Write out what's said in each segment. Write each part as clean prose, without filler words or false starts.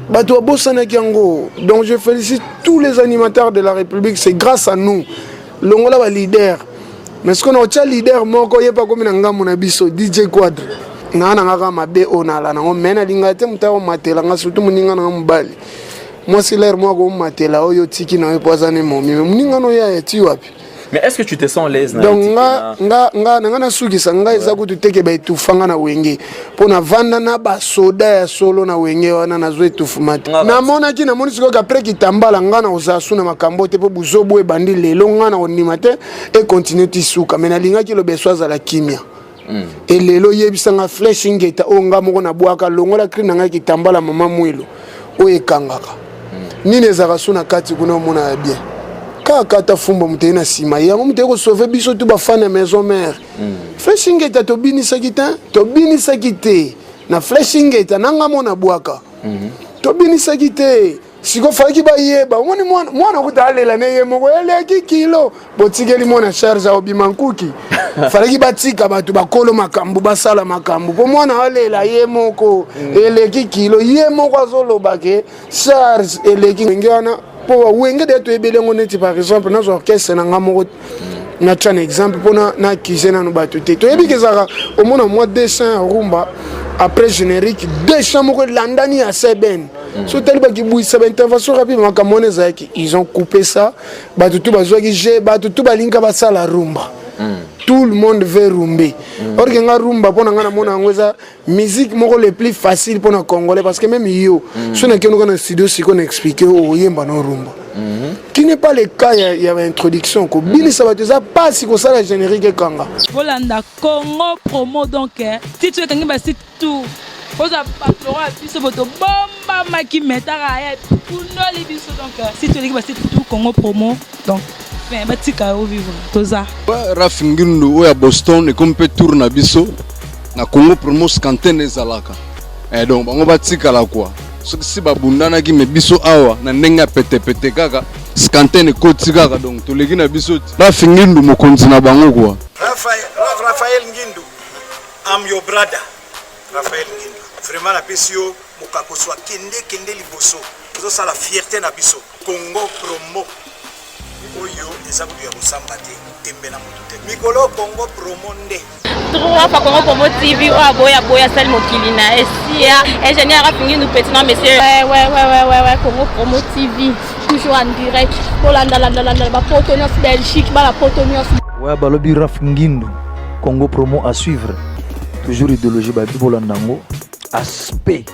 Bato babosanaki yango. Donc je félicite tous les animateurs de la République, c'est grâce à nous. Longola ba leader. Mais ce qu'on a otya leader moko ye mpe akomi na ngambo na biso DJ Quadre. Nga na nga kaka mabe oyo nala nango mais nalingaka te moto akomatela nga surtout moninga na nga mobali. Mwasi lere moko akomatela oyo otiki na yo mpo aza ne momi mais moninga no ye ati wapi? Mais est-ce que tu te sens à l'aise na Donc nga nga nga na nga nasukisa nga eza kutu teke baetufa nga na wenge mpo navanda na basoda ya solo na wenge wana nazwa etufuma te. Namonaki namoni sikoyo apres kitambala nga na kozala su na makambo te mpo buzobu ebandi lelo nga na kondima te ekontinue ti suka me nalingaki lobeso azala kimia. Elelo yebisa nga flèche ngeta oyo nga moko nabwaka longola cri na ngai kitambala mama mwilo oyo ekangaka nini ezalaka su na kati kuna omona ya bien kaka ata fumba moto ye na nsima yango moto ye kosauve biso tu bafane ya maison mare. Flèche ngeta tobinisaki te, tobinisaki te na flèche ngeta na nga mo nabwaka tobinisaki te. Siko falaki bayeba omoni mwana kuta alela ne ye moko eleki kilo botikeli mwana charge aobima nkuki. Falaki batika bato bakolo makambo basala makambo mpo mwana alela ye moko eleki kilo ye moko azoloba ke charge eleki wenge wana mpo wenge de toyebeli yango neti par exemple nazwa orchestre na nga moko natya na exemple mpo na accuse nano bato te toyebi ke ezalaka omona mwa dessin ya rumba après générique dessin moko elandani ya seben so otali bakibwisa baintervention rapide makambo wana ezalaki ils ont coupé ça bato tu bazwaki je bato tu balinga basala rumba. Tout le monde veut rumber. Or que nga rumba mpo na nga namona yango eza musique moko le plus facile mpo na congolais parce que même yo so nakende oka na studio sikoyo na explique oyemba na rumba qui n'est pas le cas ya baintroduction kobinisa bato eza mpasi kosala générique ekanga. Bolanda Congo Promo donc titre ekangi basite tout oza baflora ya biso bo tobombamaki metaka ya kundoli biso donc site eleki basite tout Congo Promo donc fin batika yo vivre toza. Raf Ngindu oyo ya Boston ekomi mpe tour na biso na Congo Promo scantene ezalaka donc bango batikala kwa soki si babundanaki me biso awa na ndenge ya petepete kaka scantene ekoti kaka donc toleki na biso Raf Ngindu mokonzi na bango kwa. Raphaël Ngindu, I'm your brother. Raphaël Ngindu, vraiment napesi yo mokakoso akende kende liboso ozosala fierté na biso Congo Promo oyo eza kutu ya kosamba te tembe na motu te mikolo Congo Promo nde Trois fois Congo Promo TV oyo aboya boya sali mokili na esia ingénieur Raf Ngindu petit non monsieur. Ouais, Congo Promo TV toujours en direct bolanda landa landa ba poto nyonso Belgique bala poto nyonso. Ouais balobi Raf Ngindu Congo Promo à suivre toujours idéologie ba bolanda yango aspect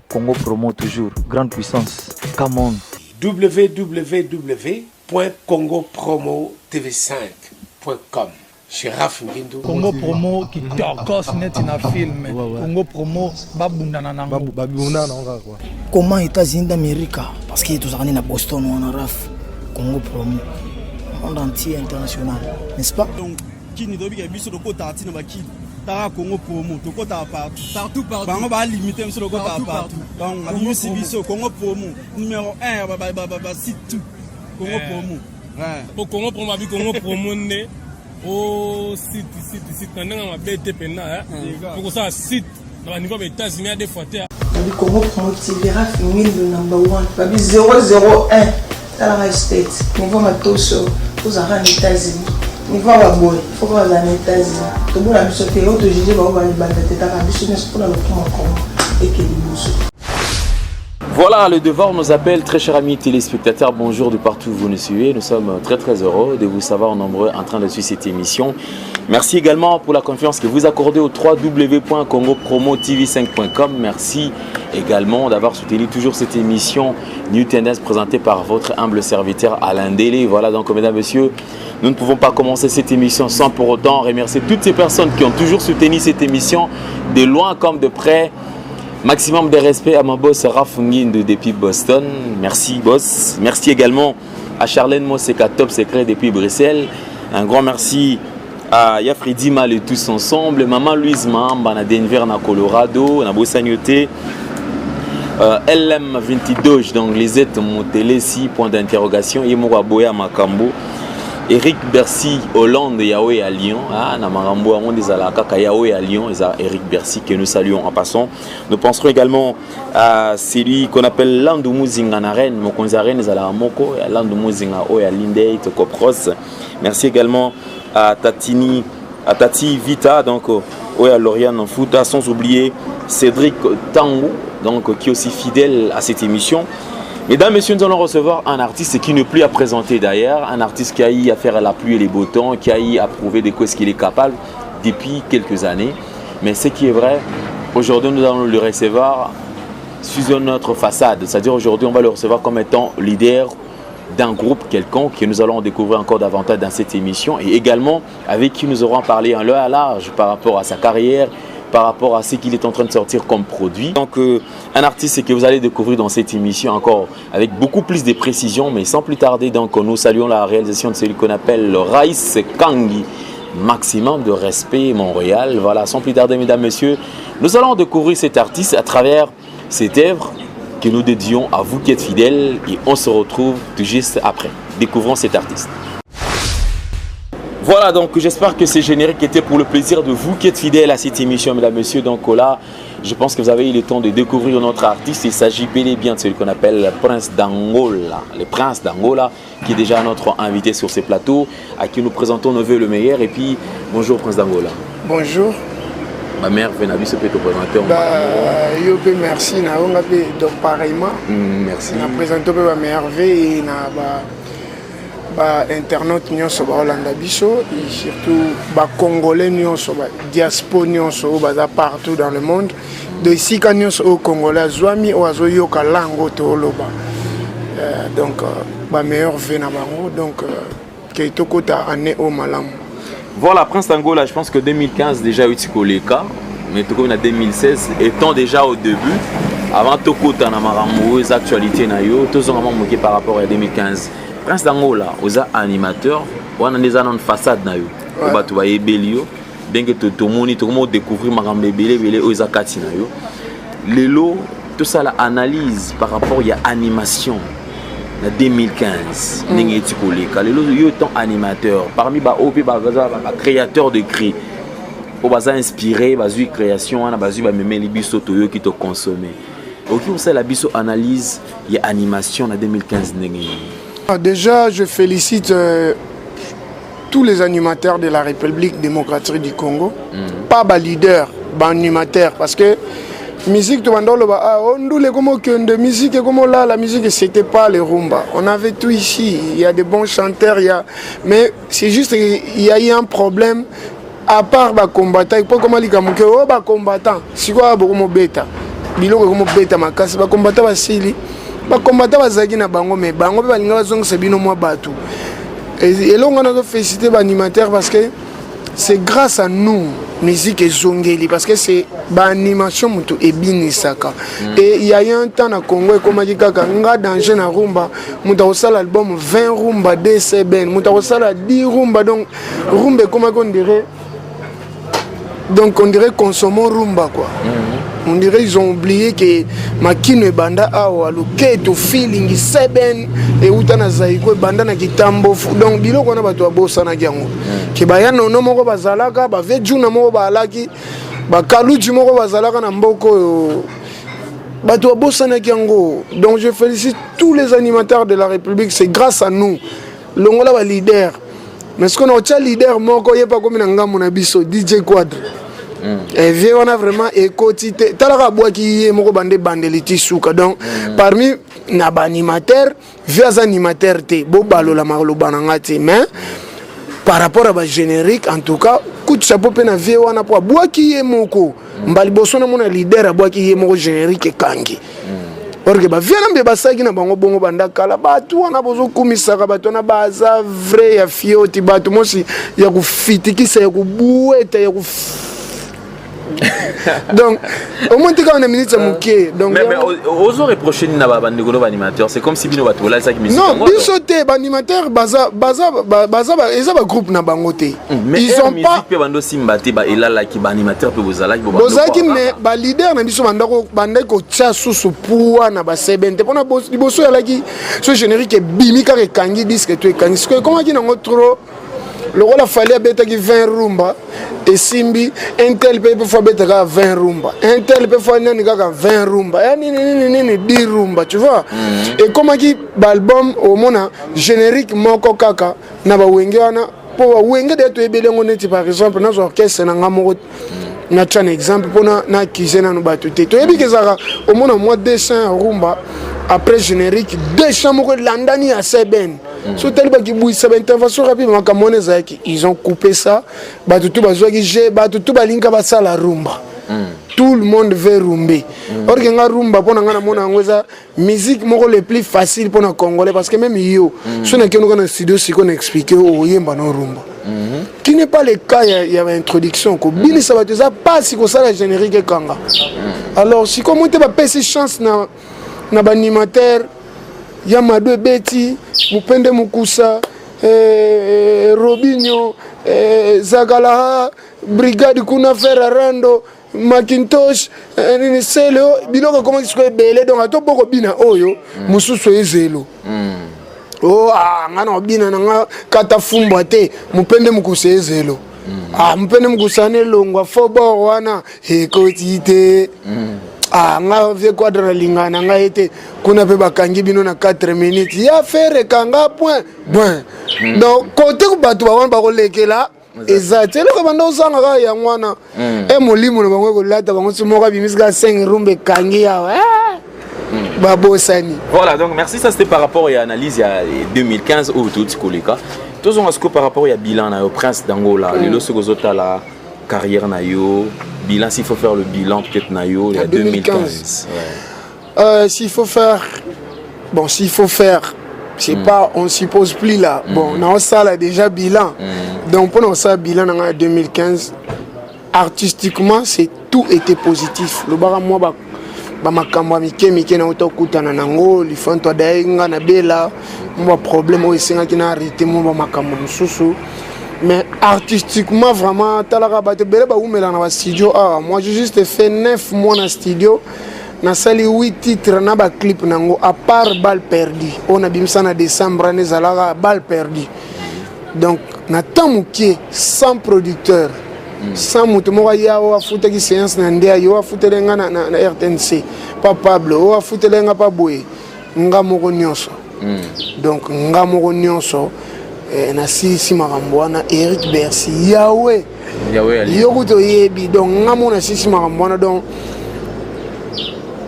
Congo Promo toujours grande puissance come on. www.congopromotv5.com chez Raf Ngindu. Congo Promo qui tokos neti na film. Congo Promo babundana nango. Babundana nango kaka quoi. Comment États-Unis d'Amérique parce que tozalaka na Boston wana Raf Congo Promo monde entier international, n'est-ce pas? Donc kini tobika biso tokotaka ntina bakili taka Congo Promo tokotaka partout partout partout bango ba limité biso tokotaka partout donc abimisi biso Congo Promo numéro 1 ba ba ba site tout Congo Promo. Po Congo Promo abi Congo Promo nde o site site site na ndenge mabe te mpenza po kosala site na baniveau ya États-Unis ya deux fois te. Babi Congo Promo TV Raf Ngindu number 1 babi 001 talaka state niveau matoso ozalaka na États-Unis niveau ya baboye faut bazala na États-Unis tobona biso te oyo tojuge bango balibanda te taka biso nyonso mpona lokuma Congo eke liboso. Voilà, le devoir nous appelle, très chers amis téléspectateurs, bonjour de partout où vous nous suivez. Nous sommes très très heureux de vous savoir nombreux en train de suivre cette émission. Merci également pour la confiance que vous accordez au www.congopromotv5.com. Merci également d'avoir soutenu toujours cette émission New Tendance présentée par votre humble serviteur Alain Délé. Voilà donc, mesdames, messieurs, nous ne pouvons pas commencer cette émission sans pour autant remercier toutes ces personnes qui ont toujours soutenu cette émission, de loin comme de près. Maximum de respect à mon boss Raf Ngindu depuis Boston. Merci boss. Merci également à Charlène Moseka, top secret depuis Bruxelles. Un grand merci à Yafridi Mal et tous ensemble. Maman Louise Mahamba na Denver na Colorado, na Bossanioté. LM22 donc Lisette Motelesi, point d'interrogation. Yemoko Aboya Makambo. Eric Bercy Hollande Yahweh à Lyon. Ah, na makambo yango nde ezalaka kaka Yahweh à Lyon, eza Eric Bercy que nous saluons en passant. Nous penserons également à celui qu'on appelle Landu Muzinga na Rennes, mokonzi ya Rennes ezalaka moko ya Landu Muzinga oyo ya Lindey Tokopros. Merci également à Tatini à Tati Vita donc oyo ya Lauriane Mfuta, sans oublier Cédric Tangou donc qui est aussi fidèle à cette émission. Mesdames, Messieurs, nous allons recevoir un artiste qui n'est plus à présenter d'ailleurs, un artiste qui a eu à faire la pluie et les beaux temps, qui a eu à prouver de quoi est-ce qu'il est capable depuis quelques années. Mais ce qui est vrai, aujourd'hui nous allons le recevoir sous notre façade, c'est-à-dire aujourd'hui on va le recevoir comme étant leader d'un groupe quelconque que nous allons découvrir encore davantage dans cette émission et également avec qui nous aurons parlé en long et à large par rapport à sa carrière, par rapport à ce qu'il est en train de sortir comme produit. Donc un artiste que vous allez découvrir dans cette émission encore avec beaucoup plus de précision, mais sans plus tarder, donc nous saluons la réalisation de celui qu'on appelle Raïs Kangi. Maximum de respect Montréal. Voilà, sans plus tarder, mesdames, messieurs, nous allons découvrir cet artiste à travers cette œuvre que nous dédions à vous qui êtes fidèles et on se retrouve tout juste après. Découvrons cet artiste. Voilà, donc j'espère que ce générique était pour le plaisir de vous qui êtes fidèles à cette émission, mesdames, messieurs. Donc là, je pense que vous avez eu le temps de découvrir notre artiste. Il s'agit bel et bien de celui qu'on appelle le Prince d'Angola. Le Prince d'Angola, qui est déjà notre invité sur ces plateaux, à qui nous présentons nos voeux le meilleur. Et puis, bonjour Prince d'Angola. Bonjour. Ma mère vient se peut te présenter. Bah, yo pe merci na yo nga pe donc pareillement. Merci. Na présenter pe ba merveille na ba ba internautes nyonso baolanda biso et surtout ba congolais nyonso ba diaspora nyonso oyo baza partout dans le monde de esika nyonso oyo congolais azwami oyo azoyoka lango tooloba donc ba meilleurs vœux na bango donc ke tokota année oyo malamu. Voilà, Prince Angola, je pense que 2015 déjà eu koleka, mais tout comme en 2016, étant déjà au début, avant tokota na makambo oyo actualité na yo, tozonga mwa moke par rapport à 2015. Prince d'Angola, oza animateur, wana nde eza nano façade na yo. Oyo bato bayebeli yo, ndenge tomoni tokoma découvrir makambo ebele ebele oyo eza kati na yo. Lelo tosala analyse par rapport ya animation na 2015 ndenge eti koleka lelo yo étant animateur parmi baoyo mpe baza bacréateur de cri oyo baza inspiré, bazwi création wana, bazwi bamemeli biso, toyoki, toconsomme, okoki kosala biso analyse ya animation na 2015 ndenge nini? Ah, déjà, je félicite tous les animateurs de la République démocratique du Congo. Pas ba leader, ba animateur. Parce que musique, tout le monde, ah, on comme de musique, comme là, la musique, c'était pas le rumba. On avait tout ici. Il y a des bons chanteurs, il y a... mais c'est juste qu'il y a eu un problème. À part ba combattant, il faut comment les oh ba combattant, si quoi beaucoup mobeta. Biloko comme beta makasi, ba combattant ba sili. Ba combattant bazalaki na bango mais bango mpe balinga bazongisa bino mwa bato. Elongo nga nazofélicité baanimateur parce que c'est grâce à nous musique ezongeli, parce que c'est baanimation moto ebinisaka. Et il y a eu un temps na Congo ekomaki kaka nga danger na rumba, moto akosala album 20 rumba 2 seben, moto akosala 10 rumba, donc rumba ekomaki on dirait, donc on dirait consommons rumba quoi. On dirait ils ont oublié que makino ebanda awa, loketo, feeling, seben euta na Zaiko, ebanda na kitambo. Donc biloko wana bato babosanaki yango ke baya nono moko bazalaka bave juna moko baalaki bakaluji moko bazalaka na mboka oyo bato babosanaki yango. Donc je félicite tous les animateurs de la République, c'est grâce à nous. Longola ba leader, mais ce qu'on a otia leader moko ye pa komi na ngambo na biso DJ Quadre. Vie wana vraiment ekoti te, talaka abwaki ye moko bande bandeli ti suka. Donc parmi na baanimateur, vie aza animateur te, bobalola maloba na nga te, mais par rapport à bagénérique, en tout cas coup de chapeau mpe na vie wana mpo abwaki ye moko mbala liboso namona leader abwaki ye moko générique ekangi. Or que bavie na mbe basalaki na bango bongo banda kala. Bato wana bozokumisaka, bato wana baza vrai ya fioti, bato mosi ya kofitikisa, ya kobueta, ya. Donc au moins tikaka na minute ya moke. Donc Mais ozo reprocher nini na bandeko no baanimateur? C'est comme si bino bato bolalisaki musique. Non, biso te. Baanimateur baza baza baza eza bagroupe na bango te. Mais ils ont pas mpe bando simba te, elalaki baanimateur mpe bozalaki. Bozalaki, mais baleader na biso bandaki kotia susu puwa na baseben te, mpona liboso ezalaki so générique ebimi kaka, ekangi disque to ekangi. Sikoyo ekomaki nango trop lokola Fally abetaki 20 rumba, esimbi. Intel mpe fo abetaka 20 rumba, intel mpe fo nani kaka 20 rumba ya nini nini nini, 10 rumba, tu vois. Ekomaki baalbum, omona générique moko kaka na bawenge wana, mpo bawenge deya toyebeli yango. Neti par exemple nazwa orchestre na nga moko, natya na exemple mpona na accuse nano bato te. Toyebi ke ezalaka omona mwa 200 rumba après générique, 200 moko elandani ya seben. So otali bakibwisa baintervention rapide, makambo wana ezalaki, ils ont coupé ça. Bato tu bazwaki g, bato tu balinga basala rumba, tout le monde veut rumbe. Or ke nga, rumba mpo na nga, namona yango eza musique moko le plus facile mpona Congolais, parce que même yo so nakende na studio sikoyo na explique, oyemba na rumba, qui n'est pas le cas ya baintroduction. Kobinisa bato eza mpasi, kosala générique ekanga. Alors sikoyo moi te bapesi chance na baanimateur ya Mado, ebeti Mopende Mokusa, Robinho, Zagalaha, brigade kuna, Ferrarando, Macintosh, nini, sele biloko ekomaki sikoyo ebele. Donc ata bokobina oyo mosusu ezelo o, ah, nga na kobina na nga kata fumbwa te, Mopende Mokusa ezelo. Ah, Mopende Mokusa wana elongwa fobor wana ekoti te. Ah, nga vie quadre nalingaka na ngai ete kuna mpe bakangi bino na 4 minutes ya Ferre kanga point point. Donc kote bato bawana bakolekela eza te. Eloko banda ozanga kaka yango wana, e molimo na bango ekolata bango. So moko abimisi kaka 5 rumba, ekangi awa, babosani. Voilà, donc merci. Ça c'était par rapport à l'analyse il y a 2015 oyo touti koleka. Tozonga sikoyo par rapport ya bilan na yo, Prince d'Angola. Lelo soki ozotala carrière na yo, bilan, s'il faut faire le bilan peut-être na yo ya 2015, ouais. S'il faut faire, bon, s'il faut faire, c'est pas, on suppose plus là. Bon, na osala déjà bilan. Donc mpona osala bilan na ngai ya 2015, artistiquement, c'est tout était positif. Lobaka mwa bamakambo ya mike mike nauta okutana nango, lifanto adaye nga na bela mwa baproblème oyo esengaki na arrêter mwa bamakambo mosusu. Mais artistiquement, vraiment, talaka bato ebele bawumelaka na bastudio awa. Moi, j'ai juste fait 9 mois na studio, nasali 8 titres na baclip nango, à part Balle Perdu oyo nabimisa na décembre wana, ezalaka Balle Perdu. Donc na temps moke, sans producteur, sans moto moko aya oyo afutaki séance na nde aye, oyo afuteli nga na RTNC pa Pablo, oyo afuteli nga pa boye, nga moko nyonso. Donc nga moko nyonso, nasilisi makambo wana. Eric Bercy Yawe, yo kuta oyebi. Donc nga moko nasilisi makambo wana. Donc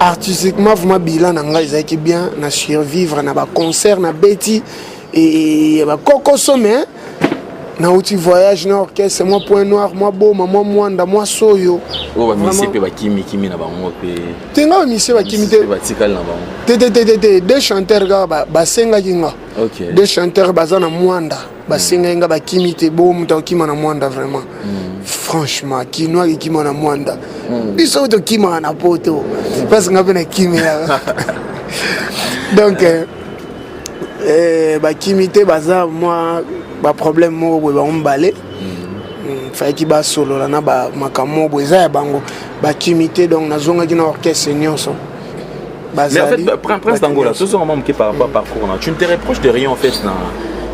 artistiquement, vraiment, bilan na ngai ezalaki bien. Na survivre na baconcert, na beti bakokoso, mais nauti voyage na orchestre, mwa Point Noir, mwa Boma, mwa Mwanda, mwa Soyo. Oyo bamisie mpe bakimikimi na bango mpe. Te, nga bamisie bakimi te. Batikali na bango. Te, te, te, te, te. Deux chanteurs kaka basengaki nga. Deux chanteurs baza na Mwanda, basengaki nga, bakimi te. Bo moto akokima na Mwanda, vraiment, franchement, kino akekima na Mwanda, biso tokimaka na Poto parce nga mpe nakimelaka. Donc bakimi te, baza mwa baproblème moko boye, bango mibale fayaki basolola na makambo moko boye eza ya bango, bakimi te. Donc nazongaki na orchestre nyonso. Mais en fait, Prince d'Angola, ce sont vraiment par rapport à parcours, tu ne te reproches de rien en fait,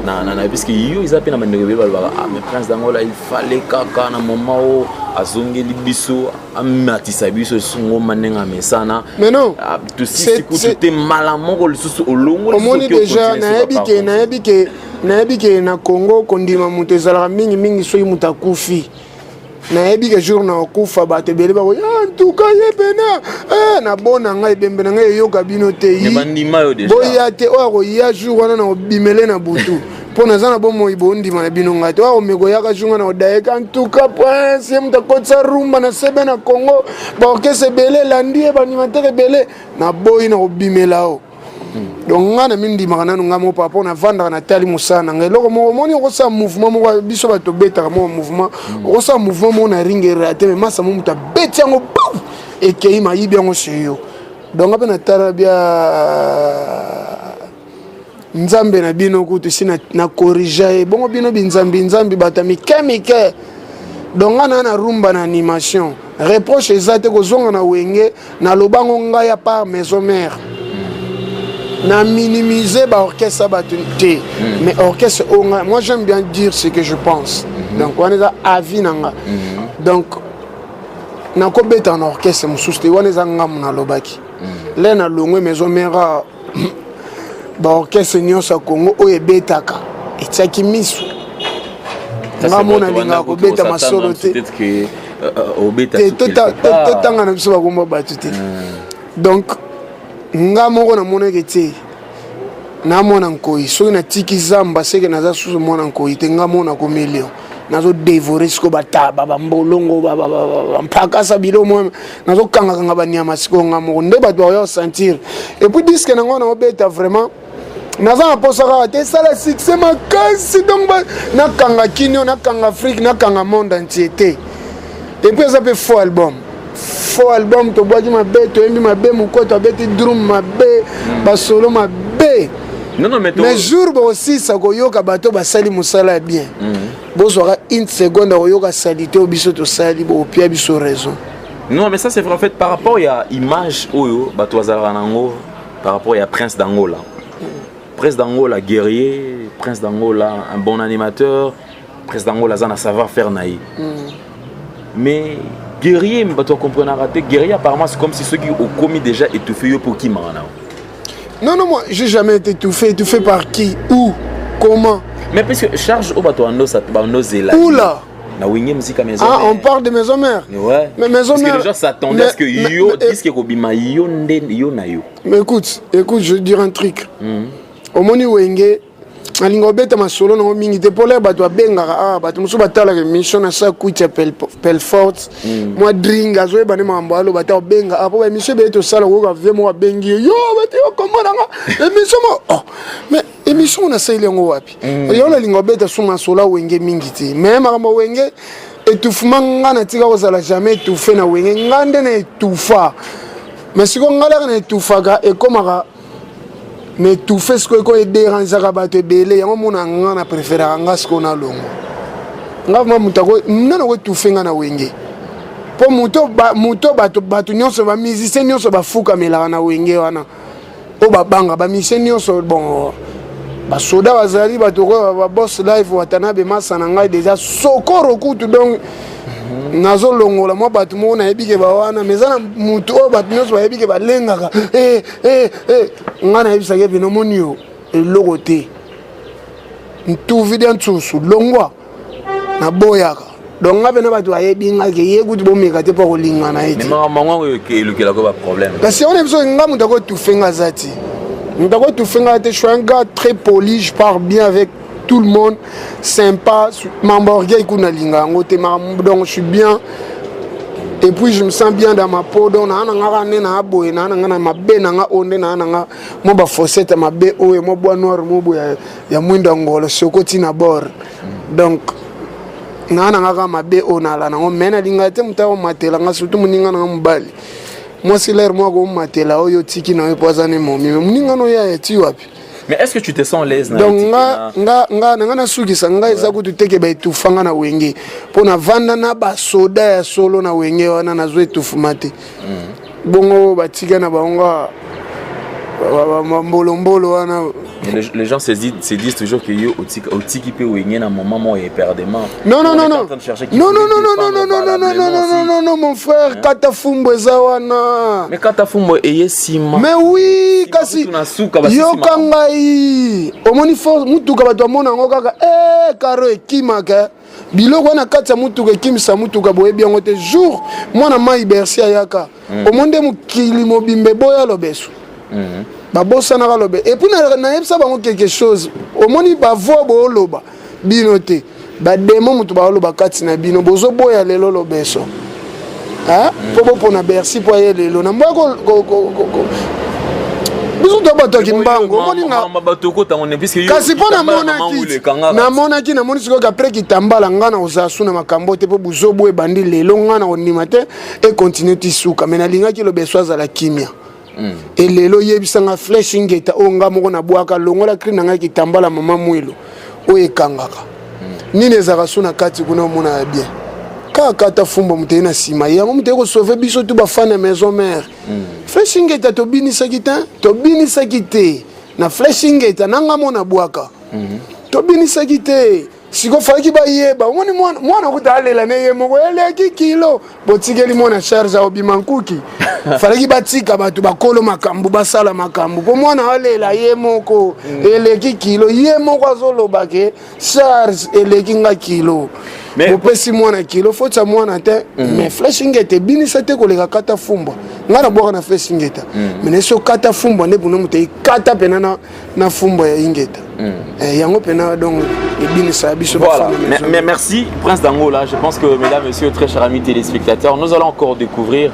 na puisque yo eza mpe na bandeko ebele balobaka: ah mais Prince d'Angola, il fallait kaka na moment oyo azongeli biso, amatisa biso esungoma ndenge amesana. Mais non. Tosisi kutu te, mbala moko lisusu olongoli. Omoni déjà, nayebi ke na Congo kondima moto ezalaka mingimingi soki moto akufi. Nayebi ke jour na okufa, bato ebele bakoya ntuka ye pena nabona ngai, ebembe na ngai eyoka bino te. Boya te, oyo akoya jour wana na kobimele na butu mpo naza na bomoi, bondima na bino ngai te. Oyo akomeka oyaka jour wana odayeka ntuka Prince ye moto akotisa rumba na sebe na Congo, baorchestre ebele elandi ye, baanimateur ebele. Naboyi na kobimela o. Donc ngai na mindimaka nanu ngai moko par rapport navandaka natali mosala na ngai. Eloko moko omoni, okosala mouvement moko, biso bato tobetaka moko mouvement, okosala mouvement moko na ring erate, mais masa mo moto abeti yango bou ekei mayibi yango se yo. Donc nga mpe natala bia Nzambe na bino kutu si na corrigea ye bongo bino binzambi nzambi bato ya mike mike. Donc nga na rumba na animation, reproche eza te. Kozonga na Wenge, nalobango ngai ya part Maison Mère, na minimiser baorchestre bato te, mais orchestre oyo ngai, moi j'aime bien dire ce que je pense. Donc wana eza avis na nga. Donc nakobeta na orchestre mosusu te, wana eza ngamu nalobaki le nalongwe Maison Mère, baorchestre nyonso ya Congo oyo ebetaka etiaki miso. Nga mo nalingaka kobeta masolo te, totanga na biso bakomba bato te. Donc nga moko namonaki te namona nkoi soki natiki zamba seke naza susu mwana nkoi te. Nga moko nakomi lion, nazodévorer sikoyo bataba, bambolongo, bampakasa, bilo mwa nazokangakanga banyama sikoyo nga moko nde bato bakoya kosentir. Et puis disque nango naobeta vraiment, naza na mposa kaka te esala succès makasi. Donc nakanga Kinio, nakanga Afrique, nakanga monde entier te. Et puis eza mpe faux album, faux album. Tobwaki mabe, toyembi mabe, mokoto abeti drum mabe, basolo mabe. Non, non, mais, mais jour bokosisa koyoka bato basali mosala ya bien, bozwaka une seconde ya koyoka salite oyo biso tosali, bokopia biso raison. Non, mais ça c'est vrai en fait par rapport ya image oyo bato bazalaka nango par rapport ya Prince d'Angola. Prince d'Angola guerrier, Prince d'Angola un bon animateur, Prince d'Angola aza na savoir faire na ye. Mais guerrier, bato bacomprenaka te guerrier apparemment c'est comme si soki okomi déjà étouffé yo mpo okimaka na yo. Non, non, moi j'ai jamais été étouffé. Étouffé par qui? Où? Comment? Mais puisque charge oyo bato bandozela Oula. Na Wenge Musica Maison Ah, Mère. On parle de Maison Mère. Ouais. Mais Maison Parce Mère. que les gens s'attendaient à ce que yo, disque ekobima yo nde yo na yo. Mais écoute, écoute, je vais te dire un truc. Omoni Wenge, nalinga obeta masolo nango mingi te mpo lere bato babengaka awa, bato mosusu batalaka émission na sa kwiti ya Pelfort, mwa drink azoyeba nde makambo aloba te. Obenga awa mpo baémission ebele tosala, koyoka vie moko abengi ye yo bate yo kombo nanga émission mo. Oh, mais émission nasaleli yango wapi? Yo nalinga obeta so masolo ya Wenge mingi te, mais makambo ya Wenge, étouffement, nga natika kozala jamais étouffé na Wenge. Nga nde na étouffa, mais sikoyo nga laka na étouffaka, ekomaka na étouffe sikoyo eko edérangeaka bato ebele. Yango mona nga na préféraka nga sikoyo nalongo nga vraiment moto ako nani akoétouffe nga na Wenge? Mpo moto moto bato nyonso, bamusicien nyonso bafukamelaka na Wenge wana oyo babanga bamusicien nyonso. Bon, basoda bazali bato oyo babos live Watanabe, masa na ngai déjà sokoro kutu. Donc nazolongola mwa bato moko nayebi ke bawana, mais eza na motu oyo bato nyonso bayebi ke balengaka. Eh, eh, eh. Ngai nayebisaki bino, omoni yo eloko te, ntuvi dia nsusu longwa naboyaka. Donc nga mpena bato bayebi nga ke ye kutu bomeka te mpo kolinga na ye te. Mais makambo yango elukelaka baproblème. Kasi wana biso nga moto akoétouffe nga aza te, moto akoétouffe nga te. Je suis un gars très poli, je parle bien avec tout le monde, sympa. Mambo orgueil kuna nalinga yango te. Donc je suis bien et puis je me sens bien dans ma peau. Donc naa na nga kaka nde naa boye, naa na nga na mabe na nga oyo nde naa na nga mwa bafossette ya mabe oyo, mwa bois noir mo boye ya mwindo ya ngolo soko ntina bord. Donc naa na nga kaka mabe oyo nala nango, mais nalingaka te moto akomatela nga, surtout moninga na nga mobali. Mwasi lere moko akomatela oyo otiki na yo mpo aza ne momi, mais moninga no ya eti wapi? Mais est-ce que tu te sens à l'aise na Donc nga nga nga na nga nasukisa nga eza kutu teke baétouffa nga na Wenge mpo navanda na basoda ya solo na Wenge wana, nazwa étouffement te. Bongo batika na bango nga bambolombolo wana. Les gens se disent toujours que yo otiki pe Wenge na moment moko ya éperdument. Non, non, non, non, non, non, non, non, non, non, non, non, non, non, non, non, non, mon frère, kata fumbo eza wana. Mais kata fumbo eye nsima. Mais oui, kasi yoka ngai, omoni force mutuka, bato bamona yango kaka e karo ekimaka biloko wana kati ya mutuka, ekimisa mutuka, boyebi yango te. Jour mwana mai Bercy ayaka, omoni nde mokili mobimba eboya lobeso, babosanaka lobe. Et puis nayebisa bango quelque chose, omoni bavoi booloba bino te, bademo moto baoloba kati na bino, bozoboya lelo lobeso mpo bopona Bercy mpo aye lelo na mboya. Biso Biso to bato ya Kimbangu, omoni nga kasi mpo namonaki, namonaki, namoni sikoyo après Kitambala, nga na kozala su na makambo te, mpo buzobu ebandi lelo, nga na kondima te econtinue ti suka. Me nalingaki lobeso azala kimia. Elelo yebisanga flèche Ingeta oyo nga moko nabwaka, longola cri na ngai Kitambala, mama Mwilo oyo ekangaka nini ezalaka su na kati kuna, omona ya bien kaka kata fumba moto ye na nsima yango, moto ye kosauve biso tu bafan ya Maison Mère. Flèche Ingeta tobinisaki te, tobinisaki te na flèche Ingeta na nga mo nabwaka, tobinisaki te. Siko falaki bayeba, omoni mwana kuta alela ne ye moko eleki kilo, botikeli mwana charge aobima nkuki. Falaki batika bato bakolo makambo, basala makambo, mpo mwana alela ye moko eleki kilo, ye moko azoloba ke charge eleki nga kilo. Bopesi mwana kilo, fotisa mwana te. Mais flèche Ingeta ebinisa te koleka kata fumbwa. Ngai nabwaka na flèche Ingeta, mais nesi okata fumbwa nde mpuna moto ekata pena na fumbwa ya Ingeta. Yango pena donc ebinisa biso. Voilà, mais merci Prince d'Angola. Je pense que mesdames, messieurs, très chers amis téléspectateurs, nous allons encore découvrir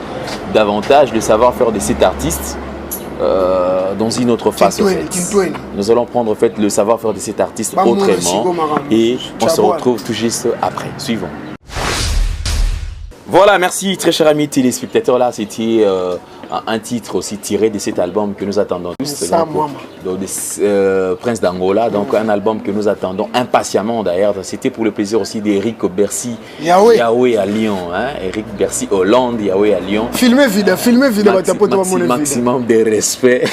davantage le savoir-faire de cet artiste dans une autre face. En fait. Nous allons prendre en fait le savoir-faire de cet artiste autrement et on se retrouve tout juste après. Suivons. Voilà, merci très chers amis téléspectateurs. Là, c'était un titre aussi tiré de cet album que nous attendons tous. Donc, Prince d'Angola, donc un album que nous attendons impatiemment d'ailleurs. C'était pour le plaisir aussi d'Eric Bercy, Yahweh, Yahweh à Lyon, hein? Eric Bercy Hollande, Yahweh à Lyon. Filmez vida, filmez vida. Maximum de respect.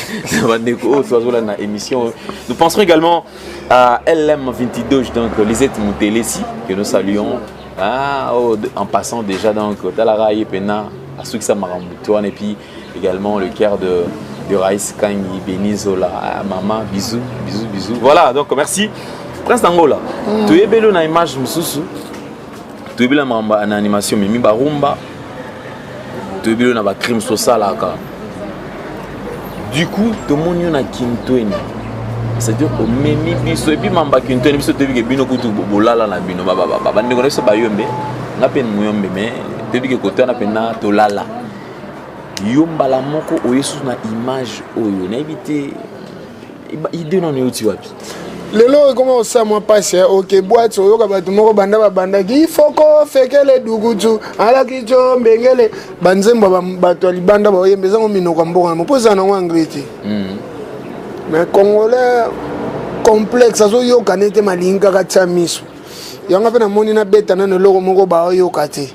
Émission. Nous penserons également à LM22, donc Lisette Moutelesi, que nous saluons. Ah, oh, en passant déjà donc Talara Pena, à ceux qui et puis également le cœur de Raïs Kangi, Benizola, ah, maman, bisous, bisous, bisous. Voilà, donc merci. Prince d'Angola, tu es belle na image mususu, tu es belle na animation, mimi barumba, tu es belle na ba crime social. Du coup, tout le monde na Kintweni. C'est-à-dire omemi biso et puis mamba Kintweni, biso toyebi ke bino kutu bolala na bino bandeko na biso bayombe, nga mpe moyombe, mais toyebi ke kote wana mpena tolala. Yo mbala moko oye susu na image oyo, nayebi te idée nano euti wapi. Lelo ekoma kosala mwa mpasi. Oke boîte, oyoka bato moko banda babandaki ifoko fekele dukutu alaki jo mbengele, banzembo bato ya libanda baoyemba, ezango minoko ya mboka na mpo ezala nango anglais te. Mais Congolais complexe, azoyoka nete malingi kaka tia miso yango. Mpe namoni nabeta nano eloko moko baoyoka te,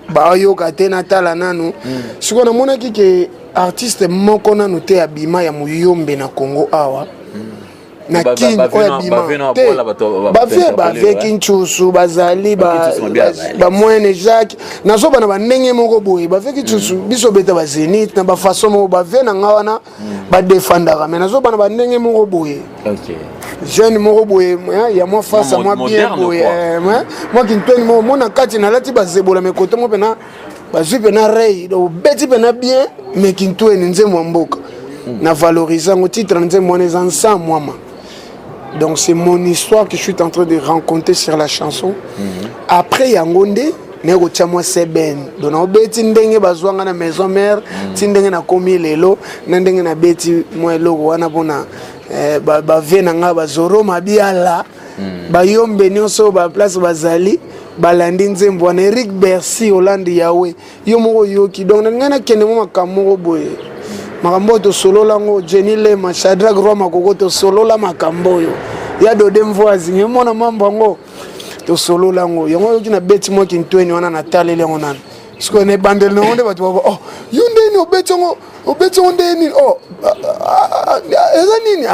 baoyoka te, natala nanu. Sikoyo namonaki ke artiste moko nanu te abima ya moyombe na Congo awa na Kini oyo abima te. Bavie, bavie Kinchusu bazali, bamwene Jacques, nazoba na bandenge moko boye, bavie Kinchusu biso beta bazénith na bafaçon moko, bavie na nga wana badefandaka, mais nazoba na bandenge moko boye, jeune moko boye ya mwa face mwa bien boye, mwa kintweni moko mona kati nalati bazebola mekoto mo mpena bazwi mpena rei, obeti mpena bien. Mais kintweni nzembo ya mboka na valoriser yango, titre nzembo wana eza Nsa Mwama. Donc c'est mon histoire que je suis en train de raconter sur la chanson. Après yango nde naye kotia mwa seben, donc naobeti ndenge bazwanga na Maison Mère ti ndenge nakomi lelo, na ndenge nabeti mwa eloko wana mpona bavie na ngai, bazoro mabiala, bayombe nyonso baplace bazali balandi nzembo wana. Eric Bercy Hollande, Yawe yo moko oyoki. Donc nalingai nakende mo makambo moko boye, makambo oyo tosolola yango, Jenny Lema, Shadrack Roi Makoko, tosolola makambo oyo ya Dode Mvoisi, emona mambo yango tosolola yango. Yango oyoki nabeti mwa kintweni wana, nataleli yango nano. Sikoyo na ebandeli nango nde bato baba: "Oh, yo ndeni obeti yango, obeti yango nde nini? Oh, eza nini?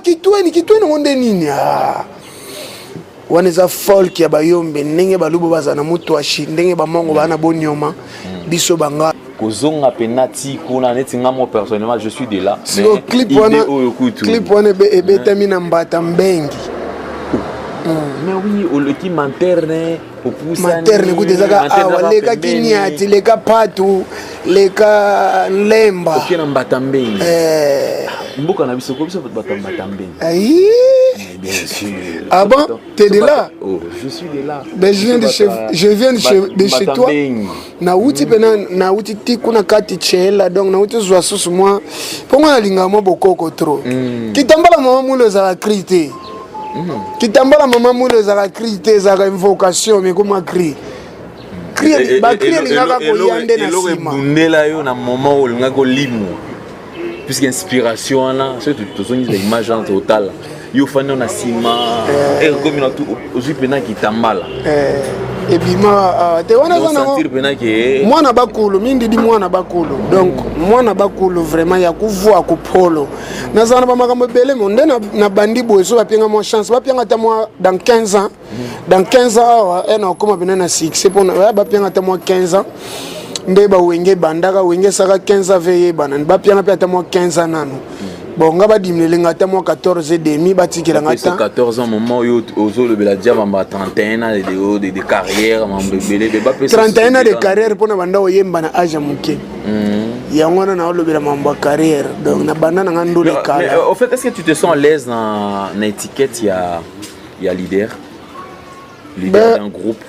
Kitweni, kitweni yango nde nini?" Wana eza folk ya bayombe, ndenge baluba bazala na mutwashi, ndenge bamongo baa na bonyoma, biso banga. Kozonga mpena ti kuna neti nga mo personnellement je suis de là. Siko clip wana, clip wana ebetami na Mbata Mbengi. Mais oui, oleki Manterne. Materne kuta ezaka awa, leka Kiniati, leka Patu, leka Lemba. Oke na Mbata Mbengi, mboka na biso ko biso bato ya Mbata Mbengi. Bien sûr. Ah bon? T'es de là? Oh, je suis de là. Ben, je viens de chez, je viens de chez, de chez toi. Nauti pena nauti ti kuna kati chela donc nauti zwa susu mwa mpo nga nalingaka mwa bokoko trop. Kitambala mama mwilo ezalaka cri te. Kitambala mama mwilo ezalaka cri te, ezalaka invocation mais ekoma cri. Cri ba cri elingaka koya nde na eloko nsima. ebundela yo na moment oyo olingaki kolimwa puisque inspiration wana soki tozongisa image wana totala yo ofandi na nsima ekomi na ozwi mpena kitambala. Ebima te wana eza nango sentir mpena ke mwana bakulu mindidi mwana bakulu, donc mwana bakulu vraiment ya kuvwa kupolo nazala na bamakambo ebele mo nde na bandi boye. So bapianga mwa chance, bapianga ata mwa dans 15 ans, dans 15 ans awa e na okóma pena na succès mpona bapianga ata mwa 15 ans nde bawenge ebandaka. Wenge esaka 15 ans ve eyebana, bapianga mpe ata mwa 15 ans nanu. Bon, nga badiminelenga ata mwa 14 et demi, batikelanga ta 14 ans, moment oyo ozolobela dia mamba 31 ans de carrière, mambo ebele. 31 ans de carrière mpona banda oyemba na age ya moke, yango wana naolobela mambo ya carrière. Donc na banda nanga ndolo ekala. Au fait, est ce que tu te sens à l'aise na étiquette ya leader, leader Ben, d'un groupe?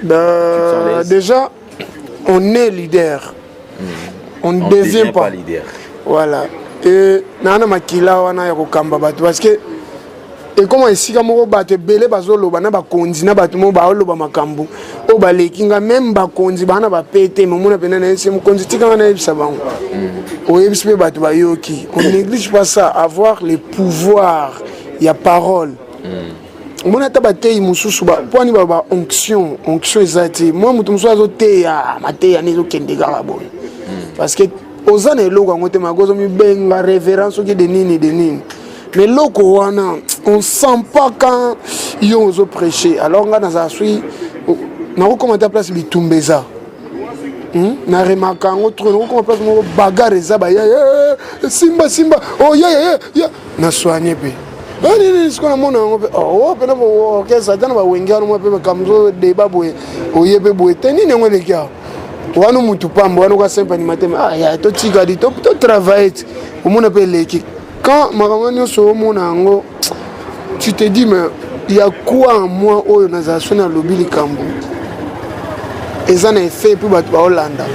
Ben, déjà on est leader, on ne On devient pas pas leader. Voilà, e naa na makila wana ya kokamba bato, parce que ekoma esika moko bato ebele bazoloba na bakonzi na bato moko baoloba makambo oyo baleki nga. Même bakonzi baa na bapete momona mpena na yebisi mokonzi, tikanga nayebisa bango. Oyebisi mpe bato bayoki. On néglige pas ça, avoir le pouvoir ya parole. Omoni ata bateyi mosusu mpwani ba onction, onction eza te. Mwa moto mosusu azoteya mateya nde ezokende kaka boye, parce que oza na eloko yango te. Mako ozomibenga révérend soki de nini de nini, mais eloko wana on sent pas quand yo ozoprêcher. Alors nga nazala sui nakokoma ta place bitumba eza. Na remarka yango trop, nakokoma place moko bagarre eza, baya simba simba, oh ya ya ya, na soigne mpe nini. Siko namona yango mpe o mpena orchestre ata na bawenge wana mwa mpe makambo deba boye, oye mpe boye te, nini yango eleki awa wana mutu pamba wana oka simple animateur. Ah ya, totikali totravaille ti omona mpe eleki. Quand makambo nyonso omona yango, tu te dis: mais il y a quoi en moi oyo nazala so nalobi likambo eza na effet? Mpe bato baolanda,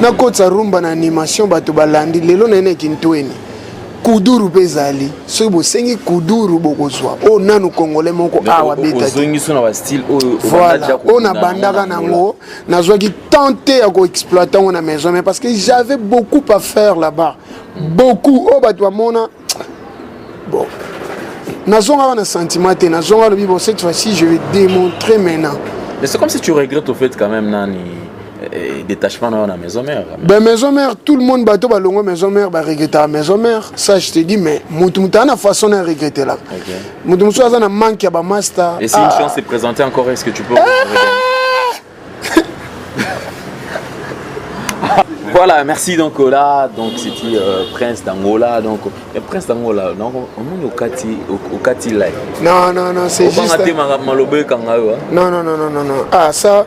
nakotisa rumba na animation, bato balandi. Lelo naye na ekintweni kuduru mpe ezali, soki bosengi kuduru bokozwa oyo nanu congolais moko awa beta te. Ozongi na bastyle oyo. Voilà, oyo nabandaka nango, nazwaki temps te ya koexploite yango na maison, mais parce que j'avais beaucoup à faire là-bas, beaucoup oyo bato bamona. Bon, nazongaka na sentiment te, nazonga lobi: bon, cette fois-ci je vais démontrer maintenant. Mais c'est comme si tu regrettes au fait quand même nani détachement na maison mère. Ben, maison mère, tout le monde, bato balongo maison mère baregrettaka maison mère, ça je te dis. Mais motu motu aza na façon na regretter la. Motu mosusu aza na manque ya bamaster. Et si une chance s'est présentée encore, est-ce que tu peux? Voilà, merci. Donc là, donc c'était Prince d'Angola. Donc Prince d'Angola, donc on est au kati live. Non non non, c'est juste. Malobe kanga yo. Non non non non non non. Ah ça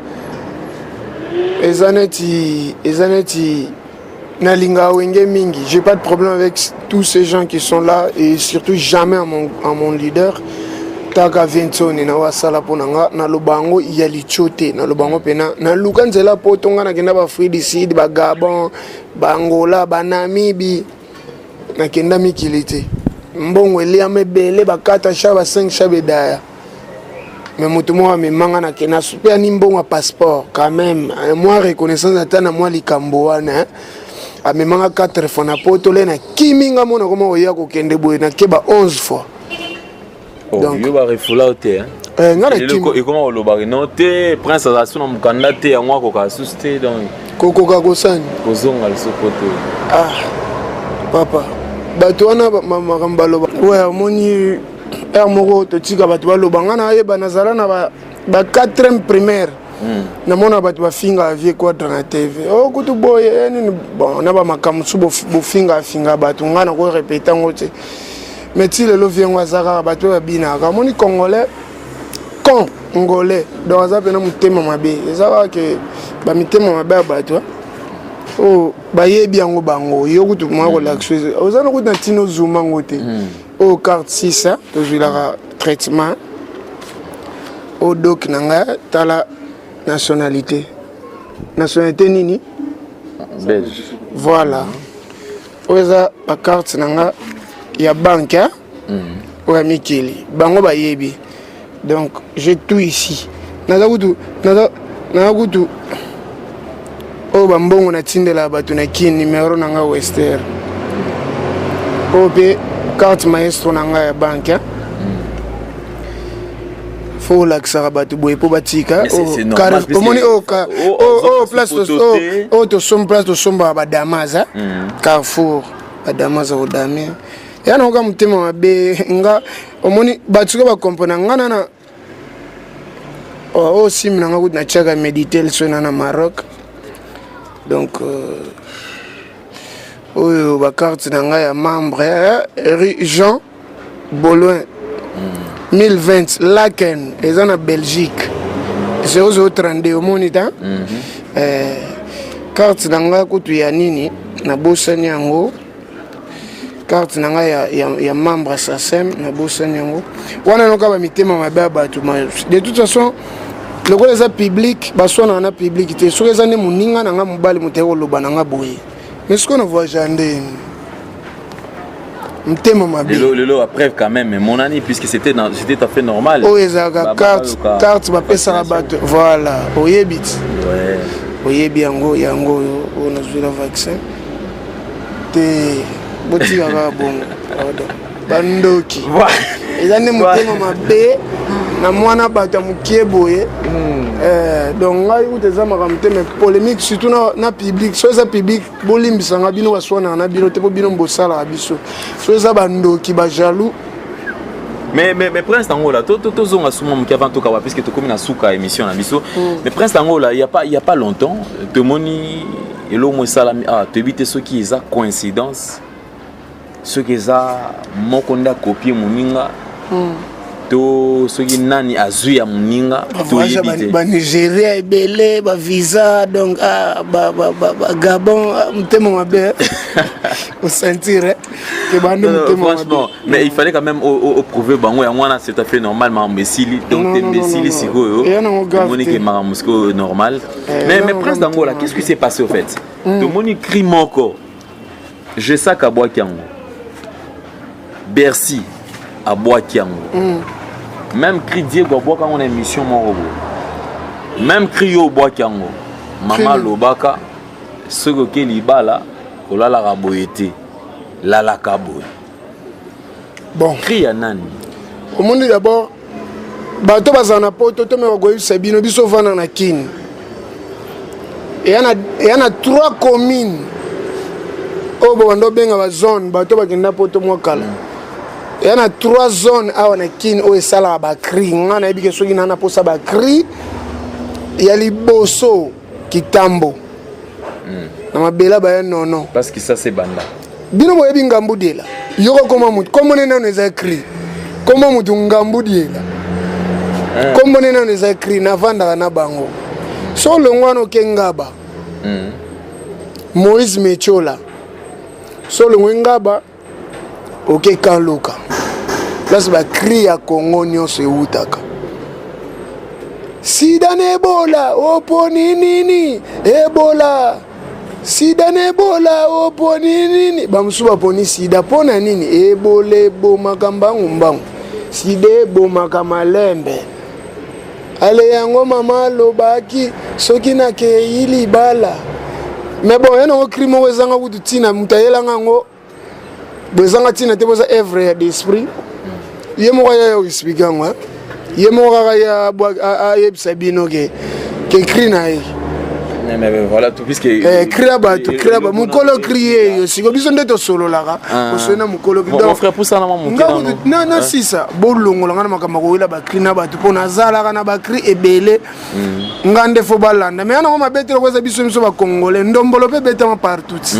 eza neti nalingaka wenge mingi. J'ai pas de problème avec tous ces gens qui sont là et surtout jamais à mon leader taka Vinsoni na oyo asala mpo na nga. Naloba yango ya litio te, naloba yango mpena naluka nzela po to nga nakenda baAfrique du Sud, baGabon, baAngola, baNamibi, nakenda mikili te. Mbongo eliama ebele, ba4 cha, ba5 cha bedaya, mais moto moko amemanga nakenda mpe ani mbongo ya passeport quand même, mwa reconnaissance ata na mwa likambo wana. Amemanga 4 fois na poto le nakimi nga mona koma koya kokende boye nakeba 11 fois. Donc yo barefula te? Nga ekoma kolobaka no te, Prince aza so na mokanda te, yango akoka susu te, donc Kokoka kosani? Kozonga lisusu te. Ah papa, bato wana makambo baloba we, omoni heure moko totika bato baloba. Nga nayeba nazala na ba 4e primaire, namona bato bafingaka vieux Quadra na TV o kutu boye nini. Bon, na bamakambo mosusu bofingaka finga bato, nga nakorepete yango te. Mais ti lelo vieux ngo aza kaka, bato oyo babinaka. Omoni congolais, congolais donc aza mpena motema mabe. Eza kaka ke bamitema mabe ya bato oyo bayebi yango bango. Yo kutu mwa kolakisa oza na kutu na ntina ozuma yango te. Oyo carte 6 tozwilaka. traitement. Oyo doc na nga, tala nationalité. Nationalité nini? Belge. Voilà. Oyo eza ba carte na nga ya banque, hein? Oyo ya mikili. Bango bayebi. Donc, j'ai tout ici. Naza kutu, naza, naza kutu oyo bambongo natindela bato na kin, numero na nga Wester. Oyo mpe carte maestro na nga ya banque, hein? Fo olakisaka bato boye mpo batika. Mais c'est normal, puisque- Omoni oyo Oh, oyo ozo place photo te. oyo tosomba, place tosombaka badamaza, Carrefour, badamaza kodamia ya nakoka motema mabe. Nga omoni bato soki bakomprena nga nana oyo sim na nga kutu natiaka Meditel so na na Maroc. Donc oyo bacarte na ngai ya membre, rue Jean Boloin 1020 Laken, eza na Belgique, 0032. Omoni ta carte na ngai kutu ya nini, nabosani yango. Carte na ngai ya membre SACEM, nabosani yango wana. Noka bamitema mabe ya bato. De toute façon, lokola eza public, baswanaka na public te. Soki eza nde moninga na nga mobali, moto aye koloba na nga boye, mais sikoyo na voyage nde motema mabe. Lelo, lelo, après quand même, mon ami, puisque c'était tout à fait normal. Oyo ezalaka carte bapesaka bato, voilà, oyebi ti. Oyebi yango, yango oyo, oyo nazwela vaccin te. Botika kaka bongo, pardon, bandoki. Eza nde motema mabe na mwana bato ya mokie boye. Donc ngai kuta eza makambo te, mais polémique surtout na public. So eza public, bolimbisanga bino, baswanaka na bino te, mpo bino bosalaka biso. So eza bandoki, bajaloux. Mais Prince Angola, tozonga suma moke avant tokawa, puisque tokomi na suka émission na biso. Mais Prince Angola, il y a pas longtemps, tomoni eloko mo esalami. Ah, toyebi te soki eza coïncidence, soki eza moko nde akopie moninga, to soki nani azwi ya moninga, toyebi te. Banigéria ebele bavisa, donc ah, Bagabon, motema mabe osentir ke bandi motema. Franchement, mais il fallait quand même prouver bango yango wana. C'est tout à fait normal. Makambo esili, donc tembe esili sikoyo, omoni ke makambo sikoyo normal. Mais Prince d'Angola, qu'est-ce qui s'est passé au fait? Tomoni cri moko, Jesak abwaki yango, Bercy abwaki yango, même cri Diego abwaka yango na émission moko boye, même cri yo obwaki yango, mama alobaka soki oke libala, kolalaka boye te, lalaka boye. Bon, cri ya nani? Omoni, d'abord bato bazala na poto, tomeka koyebisa bino, biso ovanda na Kini, eya na trois communes oyo bobanda obenga bazone. Bato bakenda poto mwa kala, eya na trois zone awa na Kini oyo esalaka bacri. Nga nayebi ke soki naa na mposa bacri ya liboso, Kitambo na mabela baya nono. Parce que ça c'est banda. Bino boyebi Ngambu Diela, yoko koma mutu kombo ne nano eza cri, kombo mutu Ngambu Diela, kombo ne nano eza cri. Navandaka na bango. So olongo wana, oke Ngaba, Moïse Mechola. So olongwe Ngaba, oke Kanluka, place bacri ya Congo nyonso ewutaka. Sida na Ebola, oponi nini? Ebola, sida na Ebola, oponi nini? Bamosusu baponi sida. Mpo na nini? Ebola ebomaka mbangu mbangu, sida ebomaka malembe. Ale yango mama alobaki soki nakei libala. Mais bon, ye nango cri moko ezanga kutu ntina, moto ayelanga yango bo ezanga ntina te, boza œuvre ya d'esprit. Ye moko aya koexpliquer yango, ye moko kaka ayebisa bino ke cri na ye. Mais voilà tout, puisque Cri ya bato, cri ya mokolo, cri ye yo siko biso nde tosololaka, osoli na mokolo. Mon frère, pusana mwa moke. Na sisa bolongola nga na makambo ya kowela bacri na bato, mpo nazalaka na bacri ebele. Nga nde fo balanda, mais yanango mabe te, lokoza biso bacongolais, ndombolo mpe ebetama partout,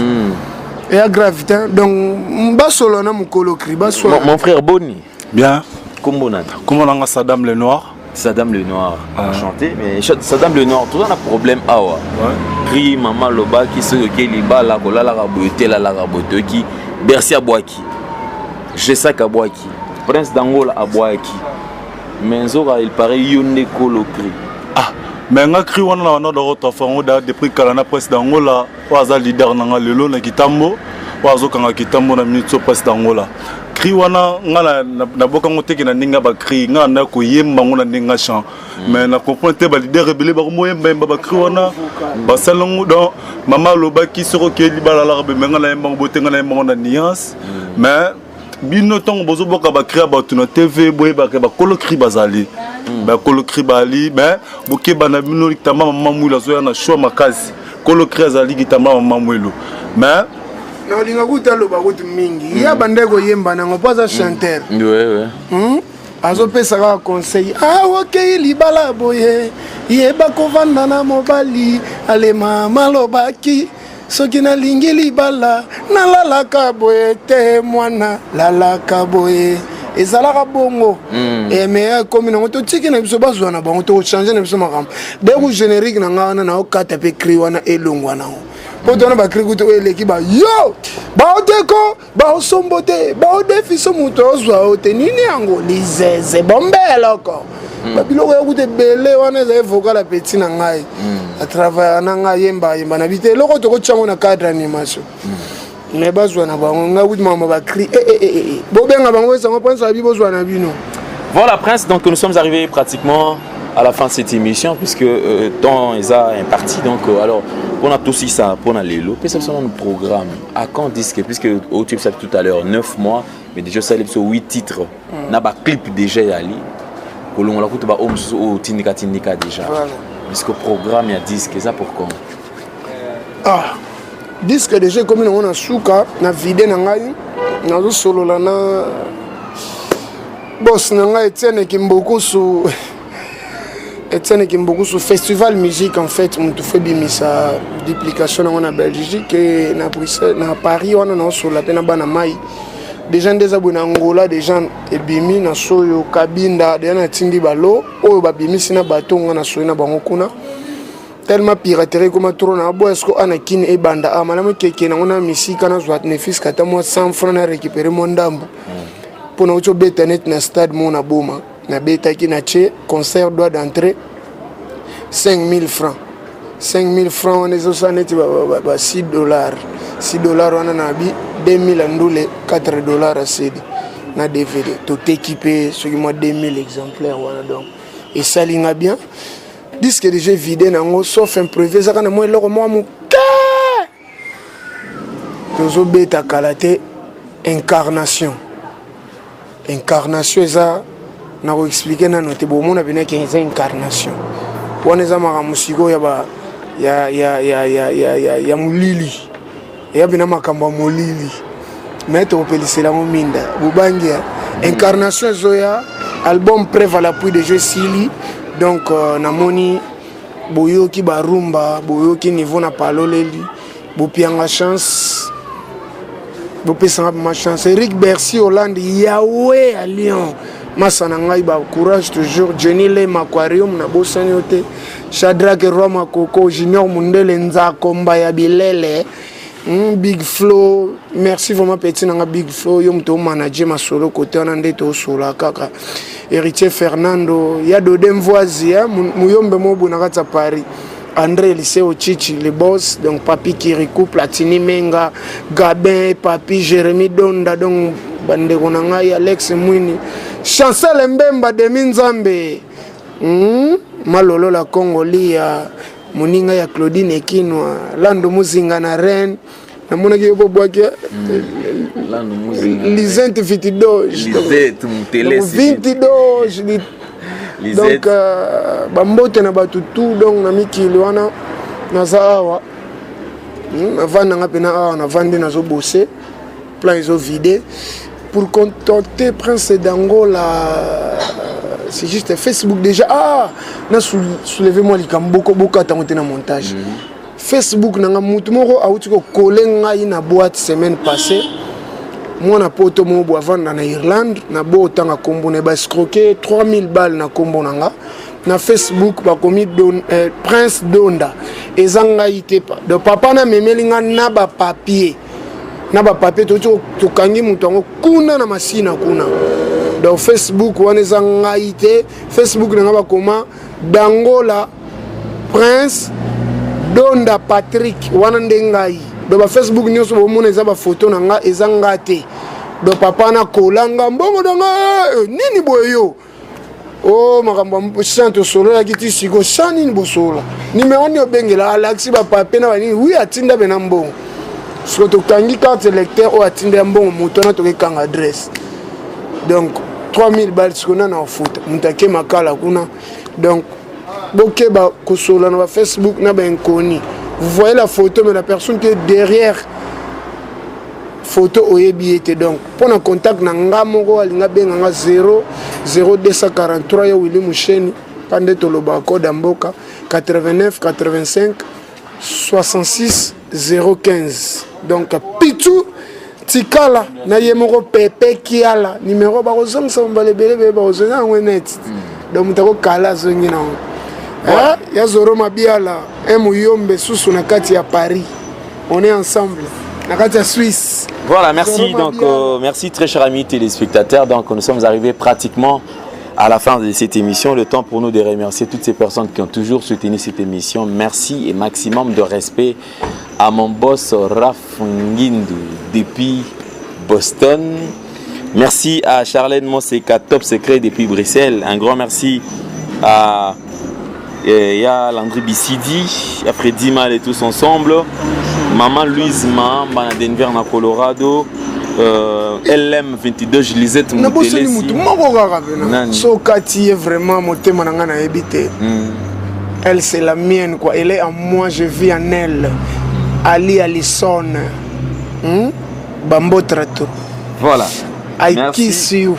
eya grave te. Donc basolola na mokolo cri, baswala. Mon frère, boni? Bien. Kombo nani? Kombo nanga Saddam Le Noir. Saddam Le Noir, enchanté. Mais Saddam Le Noir, toza na problème awa. Cri mama lobaki soki oke libala, kolalaka boye te, lalaka boye. Toyoki Bercy abwaki, Jesak abwaki, Prince d'Angola abwaki. Mais nzoka il paraît yo nde kolo cri. Ah, mais nga cri wana na wana doko tafa yango da depuis kala na presse d'Angola oyo aza leader na nga lelo na Kitambo oyo azokanga Kitambo na minute so presse d'Angola cri wana nga naboka yango teke na ndenge ya bacri nga na koyemba yango na ndenge ya chant mm. mais na comprendre te balider ebele bakomoyembayemba bacri wana basali yango donc mama alobaki soki okei libala alaka beme nga nayemba yango bote nga nayemba yango na nuance mm. mais bino ntango bozobwaka bacri ya bato na tv boyebaka bakolo cri bazali mm. bakolo cri bazali mais bokeba na bino litamba mama mwilu azoya na choix makasi kolo cri azali kitamba mama mwilu mais naolinga kutu aloba kutu mingi ye abandaki koyemba nango mpo aza chanteur hmm? azopesa kaka conseil ah, okei libala boye yeba kovanda na mobali alema malobaki soki nalingi libala nalalaka boye te mwana lalaka boye ezalaka bongo mm. eh, mais ekomi nango totiki na biso bazwa na bango tokochange na biso makambo deku générique na ngai wana naokata mpe cri wana elongwa nango mpo tona bacri kutu oyo eleki ba yo baoteko baosombo te baodefiso moto ozwa yo te nini yango lizeze bombe eloko hmm. babiloko ya kuta ebele wana ezali vocal ya petit na ngai hmm. atravaya na ngai yemba yemba na bi te eloko tokotya yango na cadre animation hmm. mais bazwa na bango ngai kutu makambo bacri eh, eh, eh, bobenga bango esango prince abi bozwa na bino Voilà Prince, donc nous sommes arrivés pratiquement à la fin de cette émission puisque euh, temps est imparti donc euh, alors pour a tous ça pour lelo puis ça le programme à quand disque puisque au tube ça tout à l'heure 9 mois mais déjà ça les 8 titres mm. na ba clip déjà yali kolongola kutu ba oyo mosusu oyo tindika tindika déjà voilà. puisque programme ya disque eza pour quand ah disque déjà ekomi nango na suka na vide na ngai nazosolola na boss na ngai Etienne Kimbukusu Etienne Kimbukusu festival musique en fait mutu fo ebimisa duplication nango na Belgique et na Bruxelles na Paris wana naosolola mpe na bana mai déjà nde eza boye na Angola déjà ebimi na soyo Kabinda déjà natindi balo oyo babimisi na bato nga na soyi na bango kuna tellement piraterie ekoma trop na aboya siko ana kini ebanda a malamu ekeke nango na misika nazwa nefiske ata mwa 100 franc na récupere mwa ndambo mpo nauti obeta neti na stade moko na boma nabetaki na tie concert droit d'entrée 5000 francs 5000 francs wana ezosala neti ba, ba, ba 6 dollars 6 dollars wana na bi 2000 ya ndule 4 dollars ya cd na dvd toteki mpe soki mwa 2000 exemplaire wana donc esali nga bien disque déjà vide nango sauf imprévu ezaka na mwa eloko mwa moke tozobeta kala te incarnation incarnation eza na koexplike nano te bomona pena ke eza incarnation wana eza makambo sikoyo ya ba ya, ya, ya, ya, ya, ya, ya molili eya pena makambo ya molili me tokopelisela yango minda bobangi ya incarnation ezoya album preuve à l'appui de jeu esili donc euh, namoni boyoki barumba boyoki niveau na paloleli bopianga chance bopesanga ma chance eric bercy hollande yawe ya lyon masa na ngai ba courage toujours jenny lem aquarium nabosani yo te shadrake roi makoko junior mundele nzakomba ya bilele Mm, big flow merci vraiment petit nanga big flow yo moto omanager masolo kote wana nde tosola kaka héritier fernando ya dode mvoisi muyombe mobu na kati ya paris André Eliseo Chichi, le boss, donc Papi Kirikou, Platini Menga, Gabin, Papi Jérémy Donda, donc bandeko na ngai Alex Mwini, Chancel Mbemba, Demi Nzambe, hmm? Malolo la Congo lia, moninga ya Claudine Ekinwa, Lando Muzinga na Rennes, namonaki yo bobwaki mm. lisente vitidoge vitidoge donc euh, bambote na bato tout donc na mikili wana naza awa hmm, navanda nga mpena awa navandi nazobose plan ezovide pour contacter prince d'angola c'est juste facebook déjà ah na soulever mwa likambo bokata yango te na montage mm -hmm. Facebook na nga mutu moko awuti ko coller ngai na boîte semaine passée mwana poto moko bo avanda na Irlande na bo otanga kombo na ba escroquer 3000 balles na kombo na nga na Facebook bakomi don, eh, Prince Donda eza ngai te pa donc papa na memeli nga na ba papier na ba papier toki tokangi moto yango kuna na masina kuna. Donc Facebook wana eza ngai te. Facebook na ngai bakoma Dangola Prince Donda Patrick, wana nde ngai. Donc ba Facebook nyonso bomona eza ba photo na ngai, eza ngai te. Donc papa na kolanga mbongo na ngai eh, nini boye yo o oh, makambo ya san tosololaki ti siko san nini bosolola nimero nini obengela alakisi bapapier na banini wi atinda mpe na mbongo siko tokangi carte lecteur oyo atinda ya mbongo moto wana tokekanga adresse. Donc 3000 balles siko nana ofuta moto ake makala kuna. Donc bokeba kosolola na bafacebook na bainconi. Vous voyez la photo, mais la personne qui est derrière photo oyebi ye te. Donc mpo na contact na nga moko alinga abenga nga 0 0243 ya Willi Musheni mpa nde tolobaka code ya mboka 89 85 66 015. Donc pitu tikala na ye moko pepe kiala numero bakozongisa mbala ebele ebele bakozonga yango net. Donc moto akokala azongi nango ya Zoro Mabiala un muyombe susu na kati ya Paris, on est ensemble na kati ya Suisse. Voilà, merci. Donc, merci très chers amis téléspectateurs. Donc, nous sommes arrivés pratiquement à la fin de cette émission. Le temps pour nous de remercier toutes ces personnes qui ont toujours soutenu cette émission. Merci et maximum de respect à mon boss Raf Ngindu depuis Boston. Merci à Charlène Moseka, Top Secret depuis Bruxelles. Un grand merci à ya Landry Bissidi, à Freddy Mal et tous ensemble. Maman Louise Mahamba na Denver na Colorado. LM22 Lisette. Nabosani mutu moko kaka pena so okati ye vraiment motema na ngai nayebi te. Elle, c'est la mienne quoi, elle est en moi, je vis en elle. Ali Alison, Bambotra to. Voilà. I Merci. kiss you.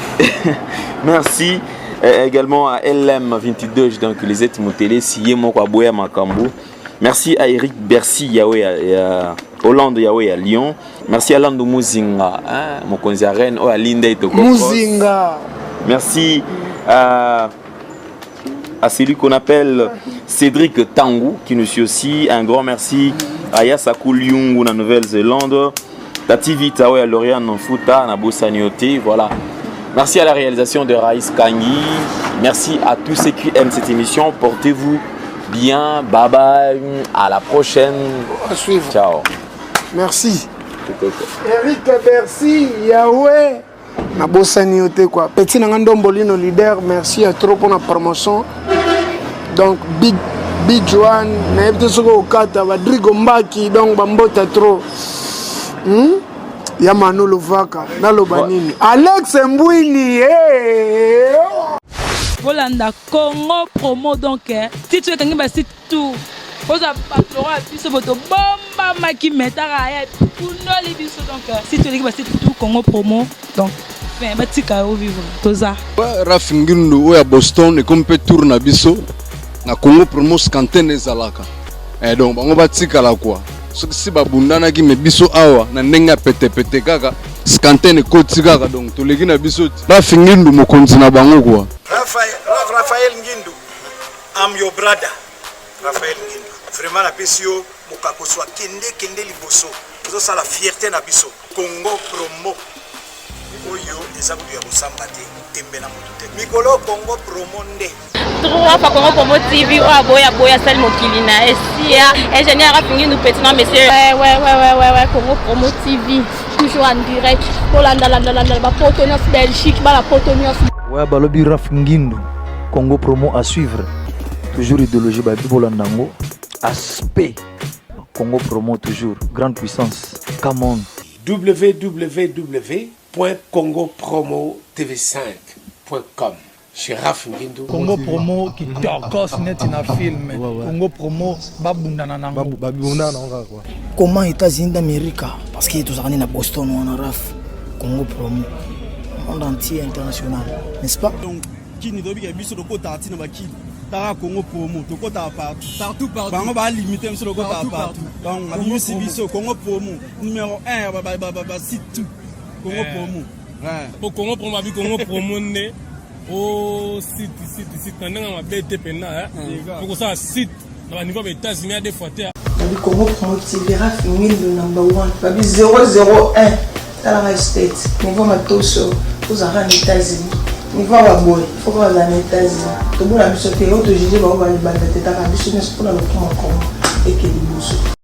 Merci également à LM22, donc Lisette Mutele, Siye Moko Aboya Makambo. Merci à Eric Bercy Yahweh à Hollande Yahweh à Lyon. Merci à Lando Muzinga, hein, mokonzi ya Rennes, oyo Alinda et Toko. Muzinga. Merci à celui qu'on appelle Cédric Tangou qui nous suit aussi. Un grand merci à Yasaku Lyungu na Nouvelle-Zélande. Tati Vita oyo ya Lauriane Mfuta na Bossanioté. Voilà. Merci à la réalisation de Raïs Kangi. Merci à tous ceux qui aiment cette émission. Portez-vous bien. Bye bye. À la prochaine. À suivre. Ciao. Merci. Eric Bercy, Yahweh. Nabosani yo te quoi. Petit nanga Ndombolino leader, merci à trop pour la promotion. Donc Big Big Joan, nayebi te soki okata ba Drigo Mbaki, donc bambota trop. Ya Manu Lovaka, naloba nini? Alex Mbwini, hey! Bolanda Congo Promo donc titre ekangi ba site tout. Oza patron ya biso boto bombamaki metaka ya kundoli biso donc site eleki ba site tout Congo Promo donc fin batika yo vivre toza. Raf Ngindu oyo ya Boston ekomi mpe tour na biso na Congo Promo Scantene ezalaka. Donc bango batikala quoi. Soki si babundanaki me biso awa na ndenge ya petepete kaka Scantene ekoti kaka donc toleki na biso ti. Raf Ngindu mokonzi na bango quoi. Raphaël Ngindu, I'm your brother. Raphaël Ngindu, vraiment napesi yo mokakoso akende kende liboso. Ozosala fierté na biso Congo Promo. Oyo eza kutu ya kosamba te, tembe na motu te. Mikolo Congo Promo nde. Trois fois Congo Promo TV oyo aboya boya sali mokili na esia ingénieur Rafingi petit non monsieur. Ouais ouais ouais ouais ouais ouais Congo Promo TV toujours en direct. Bolanda landa landa ba poto nyonso Belgique ba la poto nyonso. Ouais balobi Raf Ngindu Congo Promo à suivre. Toujours idéologie ba bolanda ngo aspect Congo Promo toujours grande puissance. Come on. w w w point congo promo t v cinq point com chez Raf Ngindu. Congo Promo qui tokos neti na film. Congo Promo babundana nango. Babundana nango kaka quoi. Comment États-Unis d'Amérique parce que tozalaka na Boston wana Raf Congo Promo monde entier international, n'est-ce pas? Donc kini tobi biso lokota tina bakili. Tara Congo Promo, tokota partout. Partout, partout. Bango ba limité biso lokota Partout, partout. partout. Donc Congo abimisi Promo. biso Congo Promo numéro 1 ba ba ba ba, ba site tout. Congo Promo. Ouais. Po Congo Promo abi Congo Promo nde o site site site na ndenge mabe te pena hein. Po kosala site na ba niveau ya États-Unis ya deux fois te. Babi Congo Promo TV Raf Ngindu number 1. Babi 001. Tala state. Niveau matoso. Ozara na États-Unis. Niveau ya baboye fo kaka bazala na États-Unis. Tobona biso te oyo tojuge bango balibanda te, taka biso nyonso mpona lokumu ya Congo eke liboso.